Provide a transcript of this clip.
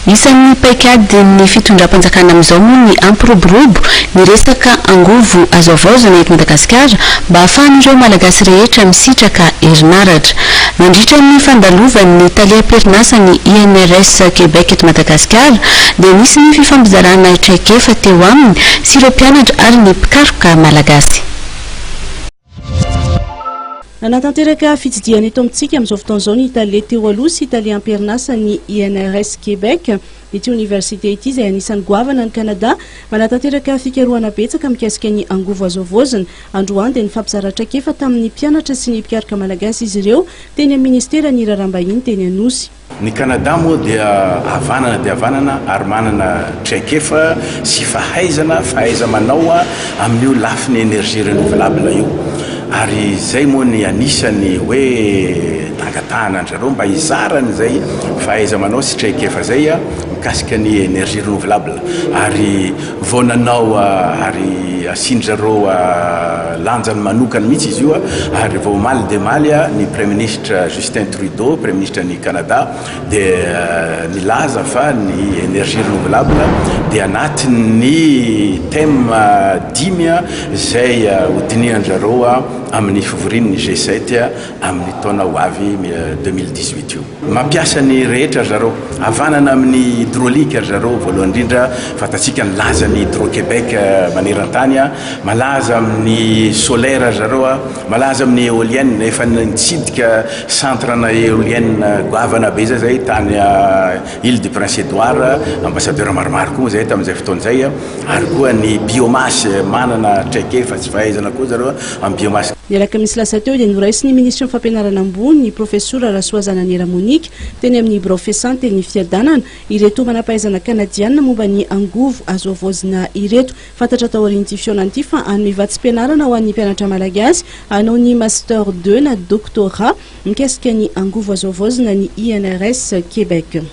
Isan'ny paikadin'ny fitondram-panjakana amin'izao moa ny hampiroborobo ny resaka angovo azo havaozina eto Madagasikara mba hahafahan'ireo Malagasy rehetra misitraka herinaratra. Nandritra ny fandalovan'ny tale am-perinasan'ny INRS Québec eto Madagasikara dia nisy ny fifampizarana traikefa teo aminy sy ireo mpianatra ary ny mpikaroka malagasy. Nanatanteraka fitsidihana eto amintsika amin'izao fotoana izao ny tale teo aloha sy tale am-perinasan'ny INRS Québec. Ity oniversite ity izay anisan'ny goavana any Canada, manatanteraka fikarohana betsaka mikasika ny angovo azo havaozina. Androany dia nifampizara traikefa tamin'ny mpianatra sy ny mpikaroka malagasy izy ireo teny amin'ny ministeran'ny raharaham-bahiny teny Anosy. Ny Canada moa dia havanana dia havanana ary manana traikefa sy fahaizana, fahaiza-manao amin'io lafiny énergie renouvelable io. Ary izay moa ny anisan'ny hoe nangatahana an-dry zareo mba hizara an'izay fahaiza-manao sy traikefa izay mikasika ny énergie renouvelable. Ary vao nanao ary asian-dry zareo lanjany manokana mihitsy izy io ary vao omaly dia omaly ny Praiminisitra Justin Trudeau, Praiminisitra ny Canada dia nilaza fa ny énergie renouvelable dia anatin'ny thème dimy izay hodinihan-dry zareo amin'ny fivorian'ny G7 amin'ny taona ho avy 2018 io. Mampiasa ny rehetra ry zareo. Havanana amin'ny hydraulique ry zareo voalohany indrindra. Fantatsika ny lazan'ny Hydro-Québec maneran-tany. Malaza amin'ny solaire ry zareo. Malaza amin'ny éolienne. Efa nitsidika centre-na éolienne goavana be izay zahay tany Île du Prince Édouard. Ambassadeur maromaro koa moa zahay tamin'izay fotoana izay. Ary koa ny biomasse, manana traikefa sy fahaizana koa zareo amin'ny biomasse. Ny alakamisy lasa teo dia noraisin'ny minisitry ny Fampianarana ambony, ny profesora Rasoazananiera Monique, teny amin'ny birao fiasany teny Fiadanana, ireto manampahaizana kanadianina momba ny angovo azo havaozina ireto. Fantatra taorian'ity fihaonana ity fa hanome vatsim-pianarana ho an'ny mpianatra malagasy hanao ny Master deux na Doctorat mikasika ny angovo azo havaozina ny INRS Québec.